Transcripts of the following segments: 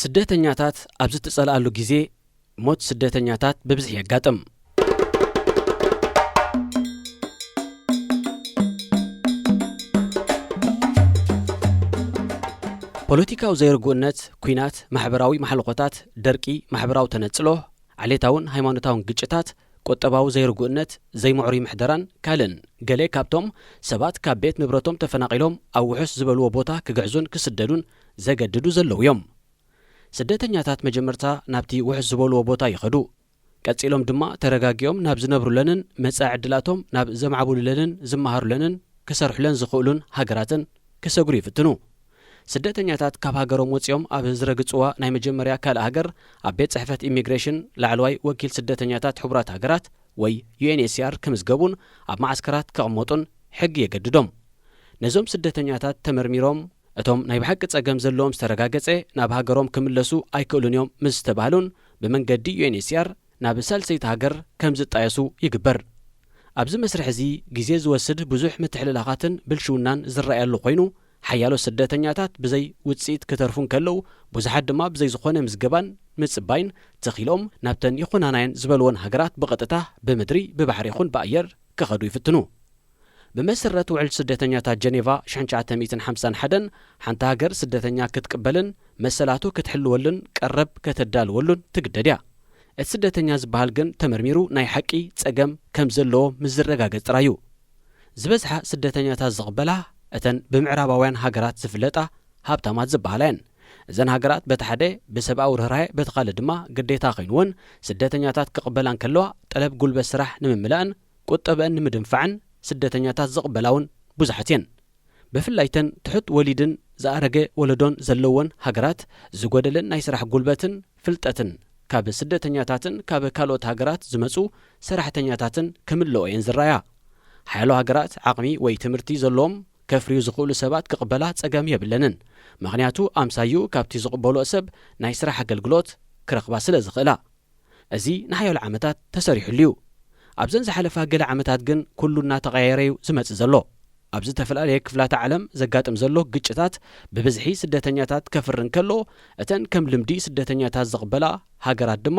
ስደተኛታት ኣብ ዝትጸልኣሉ ግዜ፣ ሞት ስደተኛታት ብብዝሒ የጋጥም። ፖለቲካዊ ዘይርጉእነት፣ ኲናት፣ ማሕበራዊ ማሕለኾታት፣ ደርቂ፣ ማሕበራዊ ተነጽሎ፣ ዓሌታውን ሃይማኖታውን ግጭታት፣ ቁጠባዊ ዘይርጉእነት፣ ዘይምዕሩይ ምሕደራን ካልእን፣ ገለ ካብቶም ሰባት ካብ ቤት ንብረቶም ተፈናቒሎም ኣብ ውሑስ ዝበልዎ ቦታ ክግዕዙን ክስደዱን ዘገድዱ ዘለዉ እዮም። ስደተኛታት መጀመርታ ናብቲ ውሑስ ዝበልዎ ቦታ ይኸዱ። ቀጺሎም ድማ ተረጋጊኦም ናብ ዝነብሩለንን መጻኢ ዕድላቶም ናብ ዘማዕብሉለንን ዝመሃሩለንን ክሰርሑለን ዝኽእሉን ሃገራትን ክሰግሩ ይፍትኑ። ስደተኛታት ካብ ሃገሮም ወጺኦም ኣብ ዝረግጽዋ ናይ መጀመርያ ካልእ ሃገር፣ ኣብ ቤት ጽሕፈት ኢሚግሬሽን ላዕለዋይ ወኪል ስደተኛታት ሕቡራት ሃገራት ወይ ዩ ኤን ኤች ሲ ኣር ክምዝገቡን ኣብ መዓስከራት ክቕመጡን ሕጊ የገድዶም። ነዞም ስደተኛታት ተመርሚሮም፣ እቶም ናይ ብሓቂ ጸገም ዘለዎም ዝተረጋገጸ፣ ናብ ሃገሮም ክምለሱ ኣይክእሉን እዮም ምስ ዝተባህሉን፣ ብመንገዲ ዩ ኤን ኤች ሲ ኣር ናብ ሳልሰይቲ ሃገር ከም ዝጣየሱ ይግበር። ኣብዚ መስርሕ እዚ ግዜ ዝወስድ ብዙሕ ምትሕልላኻትን ብልሽውናን ዝረኣየሉ ኮይኑ፣ ሓያሎ ስደተኛታት ብዘይ ውጽኢት ክተርፉ እንከለዉ፣ ብዙሓት ድማ ብዘይ ዝኾነ ምዝገባን ምጽባይን ትኺሎም ናብተን ይኹናናየን ዝበልወን ሃገራት ብቐጥታ ብምድሪ፣ ብባሕሪ ይኹን ብኣየር ክኸዱ ይፍትኑ። ብመሰረት ውዕል ስደተኛታት ጀኔቫ ሽሕን ትሽዓተ ሚእትን ሓምሳን ሓደን፣ ሓንቲ ሃገር ስደተኛ ክትቅበልን መሰላቱ ክትሕልወሉን ቀረብ ከተዳልወሉን ትግደድ እያ። እቲ ስደተኛ ዝበሃል ግን ተመርሚሩ ናይ ሓቂ ጸገም ከም ዘለዎ ምስ ዝረጋገጽ ጥራይ እዩ። ዝበዝሓ ስደተኛታት ዝቕበላ እተን ብምዕራባውያን ሃገራት ዝፍለጣ ሃብታማት ዝበሃላ እየን። እዘን ሃገራት በቲ ሓደ ብሰብኣዊ ርህራሄ፣ በቲ ካልእ ድማ ግዴታ ኮይኑወን ስደተኛታት ክቕበላ እንከለዋ፣ ጠለብ ጉልበት ስራሕ ንምምላእን ቁጠበአን ንምድንፋዕን ስደተኛታት ዝቕበላ እውን ብዙሓት እየን። ብፍላይ እተን ትሑት ወሊድን ዝኣረገ ወለዶን ዘለወን ሃገራት፣ ዝጎደለን ናይ ስራሕ ጉልበትን ፍልጠትን ካብ ስደተኛታትን ካብ ካልኦት ሃገራት ዝመጹ ሰራሕተኛታትን ክምልኦ እየን ዝረኣያ። ሓያሎ ሃገራት ዓቕሚ ወይ ትምህርቲ ዘለዎም ከፍርዩ ዝኽእሉ ሰባት ክቕበላ ጸገም የብለንን። ምኽንያቱ ኣምሳዩ ካብቲ ዝቕበልኦ ሰብ ናይ ስራሕ ኣገልግሎት ክረኽባ ስለ ዝኽእላ። እዚ ንሓያሎ ዓመታት ተሰሪሑሉ እዩ። ኣብዘን ዝሓለፋ ገለ ዓመታት ግን ኩሉ እናተቐያየረ እዩ ዝመጽእ ዘሎ። ኣብ ዝተፈላለየ ክፍላተ ዓለም ዘጋጥም ዘሎ ግጭታት ብብዝሒ ስደተኛታት ከፍሪ እንከሎ፣ እተን ከም ልምዲ ስደተኛታት ዝቕበላ ሃገራት ድማ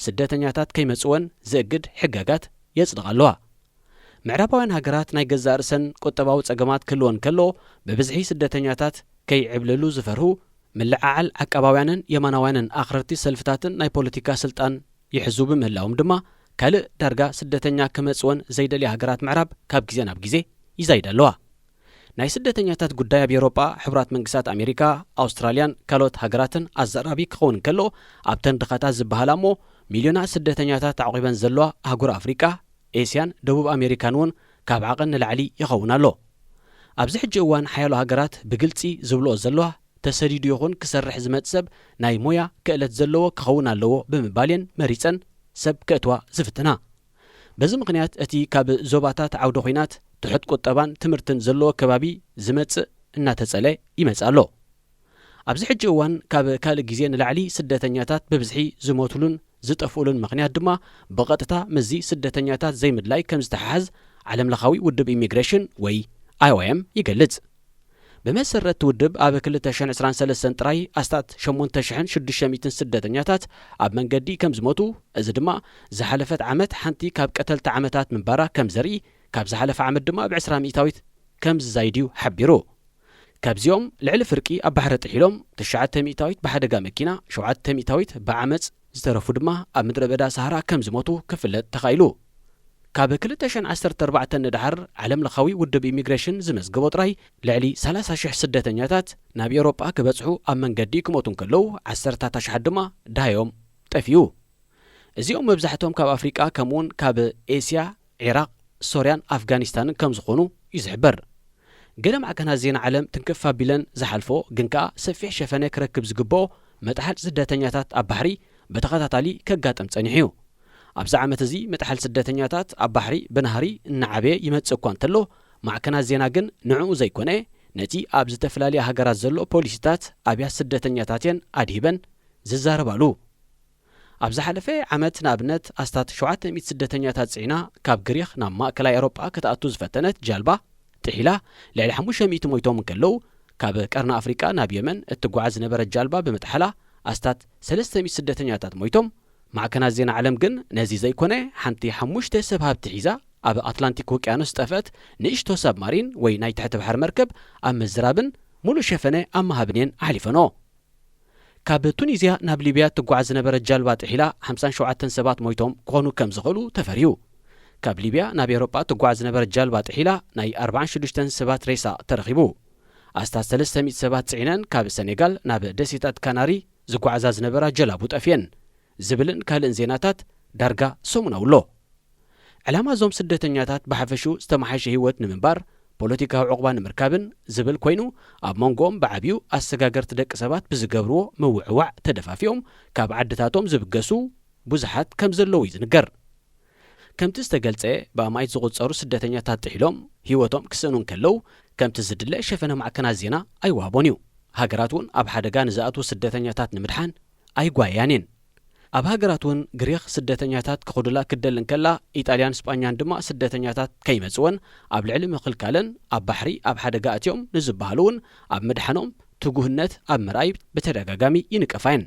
ስደተኛታት ከይመጽወን ዝእግድ ሕጋጋት የጽድቓ ኣለዋ። ምዕራባውያን ሃገራት ናይ ገዛእ ርእሰን ቁጠባዊ ጸገማት ክህልወን ከሎ፣ ብብዝሒ ስደተኛታት ከይዕብልሉ ዝፈርሁ ምልዕዓል ዓቃባውያንን የማናውያንን ኣኽረርቲ ሰልፍታትን ናይ ፖለቲካ ስልጣን ይሕዙ ብምህላዎም ድማ፣ ካልእ ዳርጋ ስደተኛ ክመጽወን ዘይደልያ ሃገራት ምዕራብ ካብ ግዜ ናብ ግዜ ይዛይዳ ኣለዋ። ናይ ስደተኛታት ጉዳይ ኣብ ኤውሮጳ፣ ሕቡራት መንግስታት ኣሜሪካ፣ ኣውስትራልያን ካልኦት ሃገራትን ኣዘራራቢ ክኸውን እንከሎ፣ ኣብተን ድኻታት ዝበሃላ እሞ ሚልዮናት ስደተኛታት ኣዕቒበን ዘለዋ ኣህጉር ኣፍሪቃ፣ ኤስያን ደቡብ ኣሜሪካን እውን ካብ ዓቐን ንላዕሊ ይኸውን ኣሎ። ኣብዚ ሕጂ እዋን ሓያሎ ሃገራት ብግልጺ ዝብልኦ ዘለዋ፣ ተሰዲዱ ይኹን ክሰርሕ ዝመጽእ ሰብ ናይ ሞያ ክእለት ዘለዎ ክኸውን ኣለዎ ብምባል እየን መሪጸን ሰብ ከእትዋ ዝፍትና። በዚ ምኽንያት እቲ ካብ ዞባታት ዓውደ ኹናት፣ ትሑት ቁጠባን ትምህርትን ዘለዎ ከባቢ ዝመጽእ እናተጸለ ይመጽእ ኣሎ። ኣብዚ ሕጂ እዋን ካብ ካልእ ግዜ ንላዕሊ ስደተኛታት ብብዝሒ ዝሞትሉን ዝጠፍኡሉን ምኽንያት ድማ ብቐጥታ ምስዚ ስደተኛታት ዘይምድላይ ከም ዝተሓሓዝ ዓለምለኻዊ ውድብ ኢሚግሬሽን ወይ ኣይ ኦ ኤም ይገልጽ። ብመሰረት እቲ ውድብ ኣብ ክልተ ሽሕን ዕስራን ሰለስተን ጥራይ ኣስታት ሸሞንተ ሽሕን ሽዱሽተ ሚእትን ስደተኛታት ኣብ መንገዲ ከም ዝሞቱ፣ እዚ ድማ ዝሓለፈት ዓመት ሓንቲ ካብ ቀተልቲ ዓመታት ምንባራ ከም ዘርኢ፣ ካብ ዝሓለፈ ዓመት ድማ ብዕስራ ሚእታዊት ከም ዝዛይድ እዩ ሓቢሩ። ካብዚኦም ልዕሊ ፍርቂ ኣብ ባሕሪ ጥሒሎም፣ ትሽዓተ ሚእታዊት ብሓደጋ መኪና፣ ሸውዓተ ሚእታዊት ብዓመጽ፣ ዝተረፉ ድማ ኣብ ምድረ በዳ ሰሃራ ከም ዝሞቱ ክፍለጥ ተኻኢሉ። ካብ ክልተ ሽሕን ዓሰርተ ኣርባዕተን ንደሓር ዓለምለኻዊ ውድብ ኢሚግሬሽን ዝመዝገቦ ጥራይ፣ ልዕሊ ሰላሳ ሽሕ ስደተኛታት ናብ ኤውሮጳ ክበጽሑ ኣብ መንገዲ ክሞቱ እንከለዉ፣ ዓሰርታት ኣሽሓት ድማ ደሃዮም ጠፊኡ። እዚኦም መብዛሕትኦም ካብ ኣፍሪቃ፣ ከምኡውን ካብ ኤስያ፣ ዒራቕ፣ ሶርያን ኣፍጋኒስታንን ከም ዝኾኑ እዩ ዝሕበር። ገለ ማዕከናት ዜና ዓለም ትንክፍ ኣቢለን ዝሓልፎ፣ ግን ከኣ ሰፊሕ ሸፈነ ክረክብ ዝግብኦ መጥሓል ስደተኛታት ኣብ ባሕሪ ብተኸታታሊ ከጋጥም ጸኒሑ እዩ። ኣብዚ ዓመት እዚ መጥሓል ስደተኛታት ኣብ ባሕሪ ብናህሪ እናዓበየ ይመጽእ እኳ እንተሎ፣ ማዕከናት ዜና ግን ንዕኡ ዘይኮነ፣ ነቲ ኣብ ዝተፈላለያ ሃገራት ዘሎ ፖሊሲታት ኣብያት ስደተኛታት እየን ኣድሂበን ዝዛረባሉ። ኣብ ዝሓለፈ ዓመት ንኣብነት ኣስታት ሸውዓተ ሚእቲ ስደተኛታት ጽዒና ካብ ግሪኽ ናብ ማእከላይ ኤውሮጳ ክትኣቱ ዝፈተነት ጃልባ ጥሒላ፣ ልዕሊ ሓሙሽተ ሚእቲ ሞይቶም እንከለዉ፣ ካብ ቀርኒ ኣፍሪቃ ናብ የመን እትጓዓዝ ዝነበረት ጃልባ ብምጥሓላ ኣስታት ሰለስተ ሚእቲ ስደተኛታት ሞይቶም። ማዕከናት ዜና ዓለም ግን ነዚ ዘይኮነ፣ ሓንቲ ሓሙሽተ ሰብ ሃብቲ ሒዛ ኣብ ኣትላንቲክ ውቅያኖስ ዝጠፍአት ንእሽቶ ሳብማሪን ወይ ናይ ትሕቲ ባሕሪ መርከብ ኣብ ምዝራብን ሙሉእ ሸፈነ ኣብ ምሃብን እየን ኣሕሊፈንኦ። ካብ ቱኒዝያ ናብ ሊብያ ትጓዓዝ ዝነበረት ጃልባ ጥሒላ ሓምሳን ሸውዓተን ሰባት ሞይቶም ክኾኑ ከም ዝኽእሉ ተፈርዩ። ካብ ሊብያ ናብ ኤውሮጳ ትጓዓዝ ዝነበረት ጃልባ ጥሒላ ናይ ኣርባዓን ሽዱሽተን ሰባት ሬሳ ተረኺቡ። ኣስታት ሰለስተ ሚእቲ ሰባት ጽዒነን ካብ ሰኔጋል ናብ ደሴታት ካናሪ ዝጓዓዛ ዝነበራ ጀላቡ ጠፍየን ዝብልን ካልእን ዜናታት ዳርጋ ሰሙናዊ ኣሎ። ዕላማ እዞም ስደተኛታት ብሓፈሽኡ ዝተመሓየሸ ህይወት ንምንባር፣ ፖለቲካዊ ዕቑባ ንምርካብን ዝብል ኮይኑ፣ ኣብ መንጎኦም ብዓቢኡ ኣሰጋገርቲ ደቂ ሰባት ብዝገብርዎ ምውዕዋዕ ተደፋፊኦም ካብ ዓድታቶም ዝብገሱ ብዙሓት ከም ዘለዉ እዩ ዝንገር። ከምቲ ዝተገልጸ፣ ብኣማኢት ዝቑጸሩ ስደተኛታት ጥሒሎም ህይወቶም ክስእኑ እንከለዉ፣ ከምቲ ዝድለ ሸፈነ ማዕከናት ዜና ኣይወሃቦን እዩ። ሃገራት እውን ኣብ ሓደጋ ንዝኣትዉ ስደተኛታት ንምድሓን ኣይጓየያን እየን። ኣብ ሃገራት እውን ግሪኽ ስደተኛታት ክኸዱላ ክደሊ እንከላ፣ ኢጣልያን ስጳኛን ድማ ስደተኛታት ከይመጽወን ኣብ ልዕሊ ምኽልካለን ኣብ ባሕሪ ኣብ ሓደጋ ኣትዮም ንዝበሃሉ እውን ኣብ ምድሓኖም ትጉህነት ኣብ ምርኣይ ብተደጋጋሚ ይንቀፋ እየን።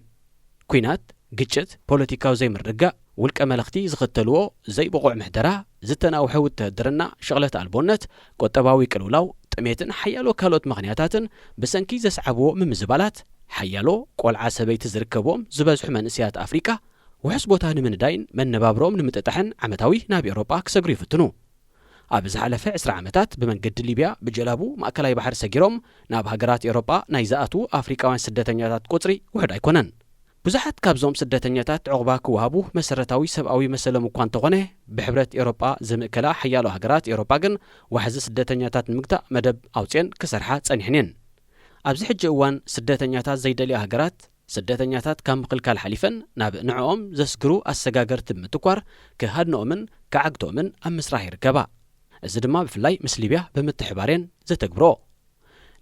ኲናት፣ ግጭት፣ ፖለቲካዊ ዘይምርግጋእ፣ ውልቀ መለኽቲ ዝኽተልዎ ዘይብቑዕ ምሕደራ፣ ዝተናውሐ ውትህድርና፣ ሽቕለት ኣልቦነት፣ ቁጠባዊ ቅልውላው፣ ጥሜትን ሓያሎ ካልኦት ምኽንያታትን ብሰንኪ ዘስዓብዎ ምምዝባላት፣ ሓያሎ ቆልዓ ሰበይቲ ዝርከብዎም ዝበዝሑ መንእሰያት ኣፍሪቃ፣ ውሑስ ቦታ ንምንዳይን መነባብሮኦም ንምጥጣሕን ዓመታዊ ናብ ኤውሮጳ ክሰግሩ ይፍትኑ። ኣብ ዝሓለፈ ዕስራ ዓመታት ብመንገዲ ሊብያ ብጀላቡ ማእከላይ ባሕሪ ሰጊሮም ናብ ሃገራት ኤውሮጳ ናይ ዝኣትዉ ኣፍሪቃውያን ስደተኛታት ቁጽሪ ውሑድ ኣይኮነን። ብዙሓት ካብዞም ስደተኛታት ዕቑባ ክወሃቡ መሰረታዊ ሰብኣዊ መሰሎም እኳ እንተኾነ፣ ብሕብረት ኤውሮጳ ዝምእከላ ሓያሎ ሃገራት ኤውሮጳ ግን ዋሕዚ ስደተኛታት ንምግታእ መደብ ኣውጺኤን ክሰርሓ ጸኒሐን እየን። ኣብዚ ሕጂ እዋን ስደተኛታት ዘይደልያ ሃገራት ስደተኛታት ካብ ምኽልካል ሓሊፈን ናብ ንዕኦም ዘስግሩ ኣሰጋገርቲ ብምትኳር ክሃድንኦምን ክዓግትኦምን ኣብ ምስራሕ ይርከባ። እዚ ድማ ብፍላይ ምስ ሊብያ ብምትሕባር እየን ዘተግብርኦ።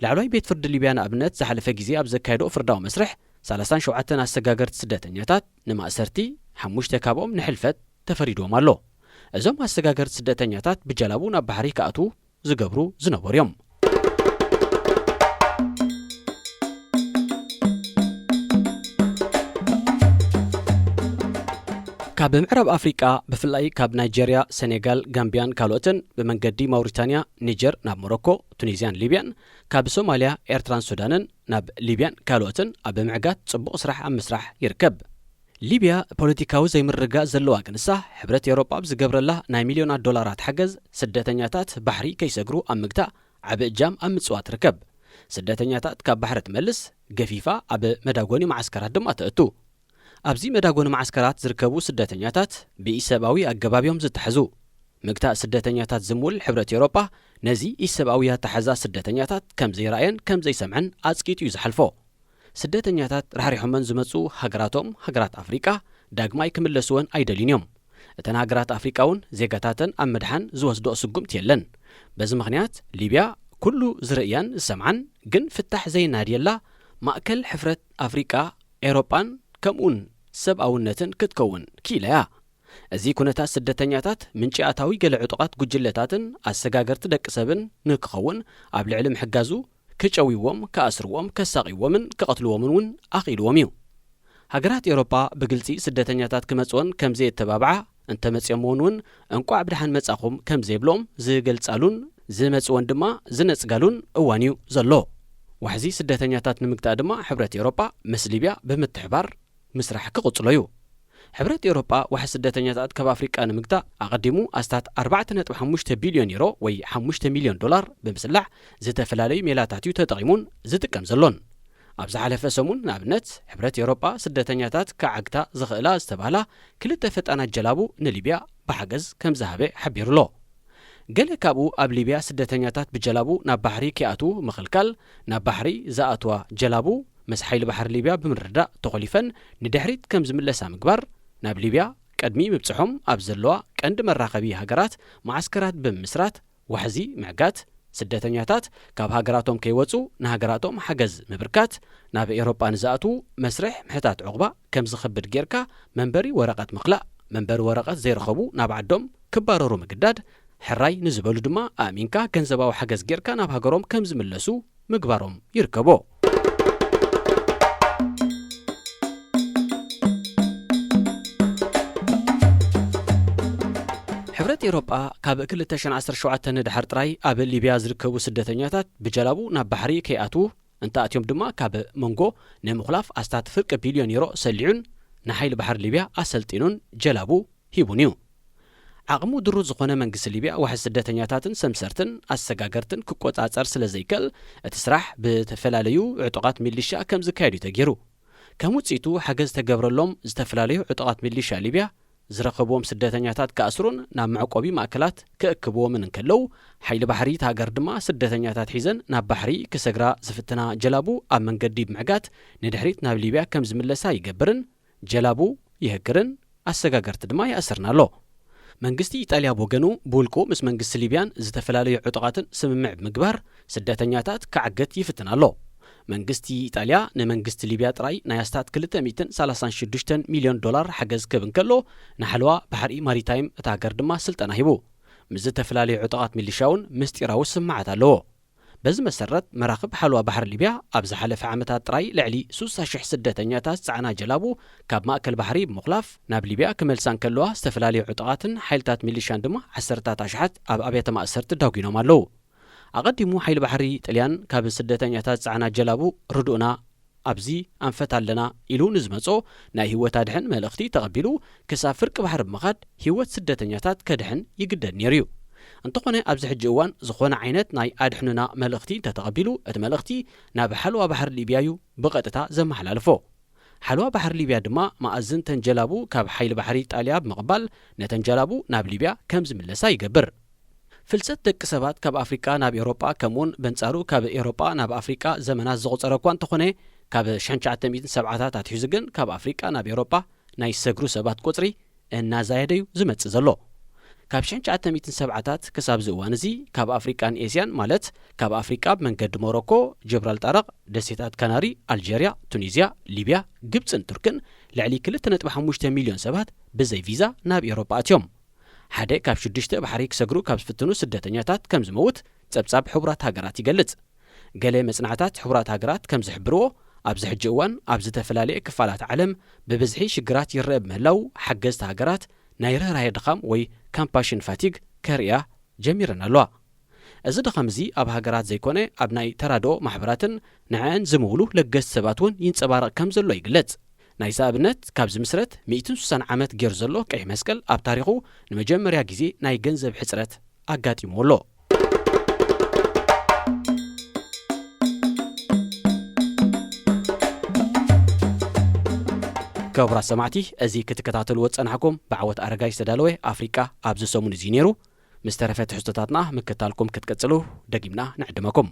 ላዕለዋይ ቤት ፍርዲ ሊብያ ንኣብነት ዝሓለፈ ግዜ ኣብ ዘካየዶ ፍርዳዊ መስርሕ ሰላሳን ሸውዓተን ኣሰጋገርቲ ስደተኛታት ንማእሰርቲ፣ ሓሙሽተ ካብኦም ንሕልፈት ተፈሪድዎም ኣሎ። እዞም ኣሰጋገርቲ ስደተኛታት ብጀላቡ ናብ ባሕሪ ክኣትዉ ዝገብሩ ዝነበሩ እዮም። ካብ ምዕራብ ኣፍሪቃ ብፍላይ ካብ ናይጀርያ፣ ሰኔጋል፣ ጋምቢያን ካልኦትን ብመንገዲ ማውሪታንያ፣ ኒጀር ናብ ሞሮኮ፣ ቱኒዝያን ሊብያን፣ ካብ ሶማልያ፣ ኤርትራን ሱዳንን ናብ ሊብያን ካልኦትን ኣብ ምዕጋት ጽቡቕ ስራሕ ኣብ ምስራሕ ይርከብ። ሊብያ ፖለቲካዊ ዘይምርግጋእ ዘለዋ ክንሳ፣ ሕብረት ኤውሮጳ ኣብ ዝገብረላ ናይ ሚልዮናት ዶላራት ሓገዝ፣ ስደተኛታት ባሕሪ ከይሰግሩ ኣብ ምግታእ ዓቢ እጃም ኣብ ምጽዋት ትርከብ። ስደተኛታት ካብ ባሕሪ ትመልስ፣ ገፊፋ ኣብ መዳጎኒ መዓስከራት ድማ ተእቱ። ኣብዚ መዳጎኒ መዓስከራት ዝርከቡ ስደተኛታት ብኢሰብኣዊ ኣገባብ እዮም ዝተሓዙ። ምግታእ ስደተኛታት ዝምውል ሕብረት ኤውሮጳ፣ ነዚ ኢሰብኣዊ ኣተሓዛ ስደተኛታት ከም ዘይረኣየን ከም ዘይሰምዐን ኣጽቂጡ እዩ ዝሓልፎ። ስደተኛታት ራሕሪሖመን ዝመጹ ሃገራቶም፣ ሃገራት ኣፍሪቃ፣ ዳግማይ ክምለስወን ኣይደልዩን እዮም። እተን ሃገራት ኣፍሪቃ እውን ዜጋታተን ኣብ ምድሓን ዝወስድኦ ስጉምቲ የለን። በዚ ምኽንያት ሊብያ ኩሉ ዝርእያን ዝሰምዓን ግን ፍታሕ ዘይናድየላ ማእከል ሕፍረት ኣፍሪቃ፣ ኤውሮጳን ከምኡውን ሰብኣውነትን ክትከውን ክኢላ እያ። እዚ ኩነታት ስደተኛታት ምንጪ ኣታዊ ገለ ዕጡቓት ጉጅለታትን ኣሰጋገርቲ ደቂ ሰብን ንክኸውን ኣብ ልዕሊ ምሕጋዙ ክጨውይዎም፣ ክኣስርዎም፣ ከሳቕይዎምን ክቐትልዎምን እውን ኣኽኢልዎም እዩ። ሃገራት ኤውሮጳ ብግልጺ ስደተኛታት ክመጽወን ከም ዘየተባብዓ፣ እንተመጽኦምዎን እውን እንቋዕ ብደሓን መጻኹም ከም ዘይብሎም ዝገልጻሉን ዝመጽወን ድማ ዝነጽጋሉን እዋን እዩ ዘሎ። ዋሕዚ ስደተኛታት ንምግታእ ድማ ሕብረት ኤውሮጳ ምስ ሊብያ ብምትሕባር ምስራሕ ክቕጽሎ እዩ። ሕብረት ኤውሮጳ ዋሕዚ ስደተኛታት ካብ ኣፍሪቃ ንምግታእ ኣቐዲሙ ኣስታት ኣርባዕተ ነጥቢ ሓሙሽተ ቢልዮን ዩሮ ወይ ሓሙሽተ ሚልዮን ዶላር ብምስላዕ ዝተፈላለዩ ሜላታት እዩ ተጠቒሙን ዝጥቀም ዘሎን። ኣብ ዝሓለፈ ሰሙን ንኣብነት ሕብረት ኤውሮጳ ስደተኛታት ክዓግታ ዝኽእላ ዝተባህላ ክልተ ፈጣናት ጀላቡ ንሊብያ ብሓገዝ ከም ዝሃበ ሓቢሩ ኣሎ። ገለ ካብኡ ኣብ ሊብያ ስደተኛታት ብጀላቡ ናብ ባሕሪ ከይኣትዉ ምኽልካል፣ ናብ ባሕሪ ዝኣትዋ ጀላቡ ምስ ሓይሊ ባሕሪ ሊብያ ብምርድዳእ ተኾሊፈን ንድሕሪት ከም ዝምለሳ ምግባር፣ ናብ ሊብያ ቅድሚ ምብጽሖም ኣብ ዘለዋ ቀንዲ መራኸቢ ሃገራት መዓስከራት ብምምስራት ዋሕዚ ምዕጋት፣ ስደተኛታት ካብ ሃገራቶም ከይወጹ ንሃገራቶም ሓገዝ ምብርካት፣ ናብ ኤውሮጳ ንዝኣትዉ መስርሕ ምሕታት ዑቕባ ከም ዝኸብድ ጌርካ መንበሪ ወረቐት ምኽላእ፣ መንበሪ ወረቐት ዘይረኸቡ ናብ ዓዶም ክባረሩ ምግዳድ፣ ሕራይ ንዝበሉ ድማ ኣእሚንካ ገንዘባዊ ሓገዝ ጌርካ ናብ ሃገሮም ከም ዝምለሱ ምግባሮም ይርከቦ። ሕብረት ኤውሮጳ ካብ ክልተ ሽሕን ዓሰርተ ሸውዓተን ንድሓር ጥራይ ኣብ ሊብያ ዝርከቡ ስደተኛታት ብጀላቡ ናብ ባሕሪ ከይኣትዉ፣ እንተኣትዮም ድማ ካብ መንጎ ንምኹላፍ ኣስታት ፍርቂ ቢልዮን ዩሮ ሰሊዑን ንሓይሊ ባሕሪ ሊብያ ኣሰልጢኑን ጀላቡ ሂቡን እዩ። ዓቕሙ ድሩት ዝኾነ መንግስቲ ሊብያ ዋሕዚ ስደተኛታትን ሰምሰርትን ኣሰጋገርትን ክቆጻጸር ስለ ዘይከል፣ እቲ ስራሕ ብተፈላለዩ ዕጡቓት ሚሊሻ ከም ዝካየድ እዩ ተገይሩ። ከም ውጽኢቱ ሓገዝ ተገብረሎም ዝተፈላለዩ ዕጡቓት ሚሊሻ ሊብያ ዝረኸብዎም ስደተኛታት ክኣስሩን ናብ መዕቆቢ ማእከላት ክእክብዎምን እንከለዉ፣ ሓይሊ ባሕሪ እታ ሃገር ድማ ስደተኛታት ሒዘን ናብ ባሕሪ ክሰግራ ዝፍትና ጀላቡ ኣብ መንገዲ ብምዕጋት ንድሕሪት ናብ ሊብያ ከም ዝምለሳ ይገብርን ጀላቡ ይህግርን ኣሰጋገርቲ ድማ ይኣስርን ኣሎ። መንግስቲ ኢጣልያ ብወገኑ ብውልቁ ምስ መንግስቲ ሊብያን ዝተፈላለዩ ዕጡቓትን ስምምዕ ብምግባር ስደተኛታት ክዓግት ይፍትን ኣሎ። መንግስቲ ኢጣልያ ንመንግስቲ ሊብያ ጥራይ ናይ ኣስታት ክልተ ሚእትን ሰላሳን ሽዱሽተን ሚልዮን ዶላር ሓገዝ ክህብ እንከሎ፣ ንሓለዋ ባሕሪ ማሪታይም እታ ሃገር ድማ ስልጠና ሂቡ። ምስ ዝተፈላለዩ ዕጡቓት ሚሊሻ እውን ምስጢራዊ ስምማዓት ኣለዎ። በዚ መሰረት፣ መራኽብ ሓለዋ ባሕሪ ሊብያ ኣብ ዝሓለፈ ዓመታት ጥራይ ልዕሊ ሱሳ ሽሕ ስደተኛታት ዝጸዓና ጀላቡ ካብ ማእከል ባሕሪ ብምኹላፍ ናብ ሊብያ ክመልሳ እንከለዋ፣ ዝተፈላለዩ ዕጡቓትን ሓይልታት ሚሊሻን ድማ ዓሰርታት ኣሽሓት ኣብ ኣብያተ ማእሰርቲ ዳጒኖም ኣለዉ። ኣቐዲሙ ሓይሊ ባሕሪ ጥልያን ካብ ስደተኛታት ዝጸዓና ጀላቡ ርድኡና ኣብዚ ኣንፈት ኣለና ኢሉ ንዝመጾ ናይ ህይወት ኣድሕን መልእኽቲ ተቐቢሉ ክሳብ ፍርቂ ባሕሪ ብምኻድ ህይወት ስደተኛታት ከድሕን ይግደድ ነይሩ እዩ። እንተኾነ ኣብዚ ሕጂ እዋን ዝኾነ ዓይነት ናይ ኣድሕኑና መልእኽቲ እንተተቐቢሉ እቲ መልእኽቲ ናብ ሓለዋ ባሕሪ ሊብያ እዩ ብቐጥታ ዘመሓላልፎ። ሓለዋ ባሕሪ ሊብያ ድማ መኣዝን ተን ጀላቡ ካብ ሓይሊ ባሕሪ ጣልያ ብምቕባል ነተን ጀላቡ ናብ ሊብያ ከም ዝምለሳ ይገብር። ፍልሰት ደቂ ሰባት ካብ ኣፍሪቃ ናብ ኤውሮጳ ከምኡውን በንጻሩ ካብ ኤውሮጳ ናብ ኣፍሪቃ ዘመናት ዘቑጸረ እኳ እንተኾነ ካብ ሽሕን ትሽዓተ ሚእትን ሰብዓታት ኣትሒዙ ግን ካብ ኣፍሪቃ ናብ ኤውሮጳ ናይ ዝሰግሩ ሰባት ቁጽሪ እናዛየደ እዩ ዝመጽእ ዘሎ። ካብ ሽሕን ትሽዓተ ሚእትን ሰብዓታት ክሳብ እዚ እዋን እዚ ካብ ኣፍሪቃን ኤስያን ማለት ካብ ኣፍሪቃ ብመንገዲ ሞሮኮ፣ ጀብራልጣረቕ፣ ደሴታት ካናሪ፣ ኣልጀርያ፣ ቱኒዝያ፣ ሊብያ፣ ግብጽን ቱርክን ልዕሊ ክልተ ነጥቢ ሓሙሽተ ሚልዮን ሰባት ብዘይ ቪዛ ናብ ኤውሮጳ ኣትዮም። ሓደ ካብ ሽዱሽተ ባሕሪ ክሰግሩ ካብ ዝፍትኑ ስደተኛታት ከም ዝመውት ጸብጻብ ሕቡራት ሃገራት ይገልጽ። ገለ መጽናዕታት ሕቡራት ሃገራት ከም ዝሕብርዎ ኣብዚ ሕጂ እዋን ኣብ ዝተፈላለየ ክፋላት ዓለም ብብዝሒ ሽግራት ይረአ ብምህላው ሓገዝቲ ሃገራት ናይ ርህራሄ ድኻም ወይ ካምፓሽን ፋቲግ ከርእያ ጀሚረን ኣለዋ። እዚ ድኻም እዚ ኣብ ሃገራት ዘይኮነ ኣብ ናይ ተራድኦ ማሕበራትን ንዕአን ዝምውሉ ለገስቲ ሰባት እውን ይንጸባረቕ ከም ዘሎ ይግለጽ። ናይዚ ኣብነት ካብ ዝምስረት ሚእትን ሱሳን ዓመት ገይሩ ዘሎ ቀይሕ መስቀል ኣብ ታሪኹ ንመጀመርያ ግዜ ናይ ገንዘብ ሕጽረት ኣጋጢምዎ ኣሎ። ክቡራት ሰማዕቲ፣ እዚ ክትከታተልዎ ዝጸናሕኩም ብዓወት ኣረጋይ ዝተዳለወ ኣፍሪቃ ኣብዚ ሰሙን እዚ ነይሩ። ምስ ተረፈ ትሕዝቶታትና ምክታልኩም ክትቅጽሉ ደጊምና ንዕድመኩም።